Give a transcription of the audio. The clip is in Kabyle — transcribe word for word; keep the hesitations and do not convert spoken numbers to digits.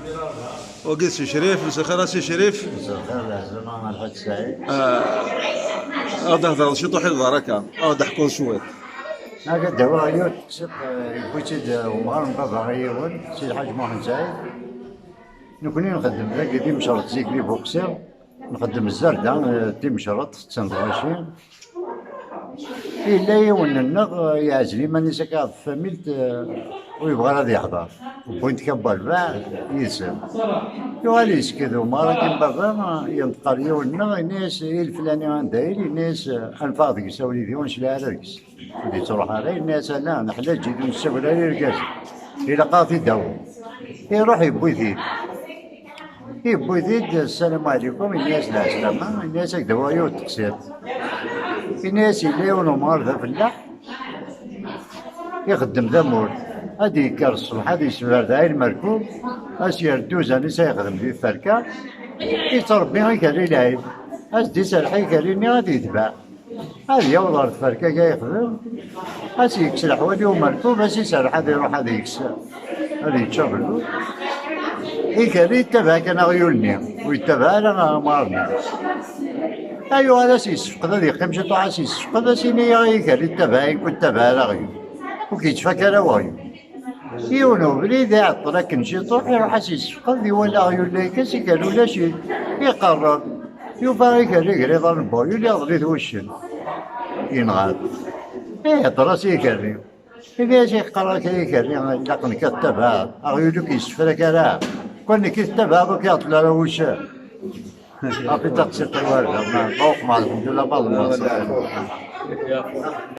Wagi d Si Crif, mselxir a Si Crif. Mselxir, lɛeslama a Lḥaǧ Saɛid. Ah, ad d-hedreḍ ciṭuḥ i lbaraka, ad d-ḥkuḍ cwiṭ. Akka d-awiɣ yiwet teqsiṭ, eh, yewwi-tt-id, eh, umɣar n baba i yiwen, Si Lḥaǧ Muḥend Saɛid. Nekni nxeddem dagi d imecreḍ zik di Buqsiṛ, nxeddem zzerda, eh, timecreḍt, tetten lɣaci. Yella yiwen-nneɣ, eh, yeɛzel iman-is akka ɣef tfamilt, eh, ur yebɣi ara ad yeḥḍer. Wwin-t kan n werbaɛ yid-sen. Yuɣal yesked umɣar akken baba, eh, yenṭeq ɣer yiwen-nneɣ, yenna-yas, "I leflani anda yili?" Yenna-yas, eh, "Anef-aɣ deg-s a wlidi, ur necliɛ ara deg-s." Ur d-yettruḥ ara, yenna-yas, "Ala, neḥlaǧ-it, ur nessaggel ara irgazen. Ilaq ad ɣ-t-id-tawiḍ." Iruḥ yewwi-t-id. Yewwi-t-id, "Ssalamu ɛlikum", yenna-yas, "Lɛeslama", yenna-yas, "Ad k-d-awiɣ yiwet teqsiṭ." Yenna-yas, "Yella yiwen umɣar d afellaḥ, ixeddem tamurt. Ad d-yekker ṣṣbeḥ, ad yessebɛed ɛin merkub, ad s-yerr dduzan-is ad yexdem di tferka, yettṛebbi ikerri lɛid, ad s-d-iserreḥ ikerri-nni ad yetbeɛ." Ad yaweḍ ɣer tferka-agi yexdem, ad s-yekkes leḥwal i umerkub, ad s-iserreḥ ad iruḥ ad yekkes, ad yečč abelluḍ. Ikerri yettabaɛ kan aɣyul-nni, ur yettabaɛ ara amɣar-nni. Ayuɣal ad s-yessefqed, ad yeqqim ciṭuḥ ad s-yessefqed, ad s-yini, "Ay ikerri, ttabaɛ-ik ur ttabaɛ ara aɣyul. Ur k-yettfak ara weɣyul." Yiwen ubrid iɛeṭṭel akken ciṭuḥ, iruḥ ad s-yessefqed, iwala aɣyul la yekkes, ikerri ulac-it. Iqerreb, yufa ikerri gar iḍarren n weɣyul, iɣḍel-it wuccen. Yenɣa-t. Ihedder-as i ikerri. Ini-as, "Iqqar-ak a ikerri, ilaq nekk ad ttabaɛeɣ. Aɣyul ur k-yessefrak ara. Kwan nekk i tettabaɛeḍ, ur k-iɛeṭṭel ara wuccen." Ɣef i d taqsiṭ i warda, ma, ma uqmeɣ, lḥemdulillah, ma ḍemneɣ.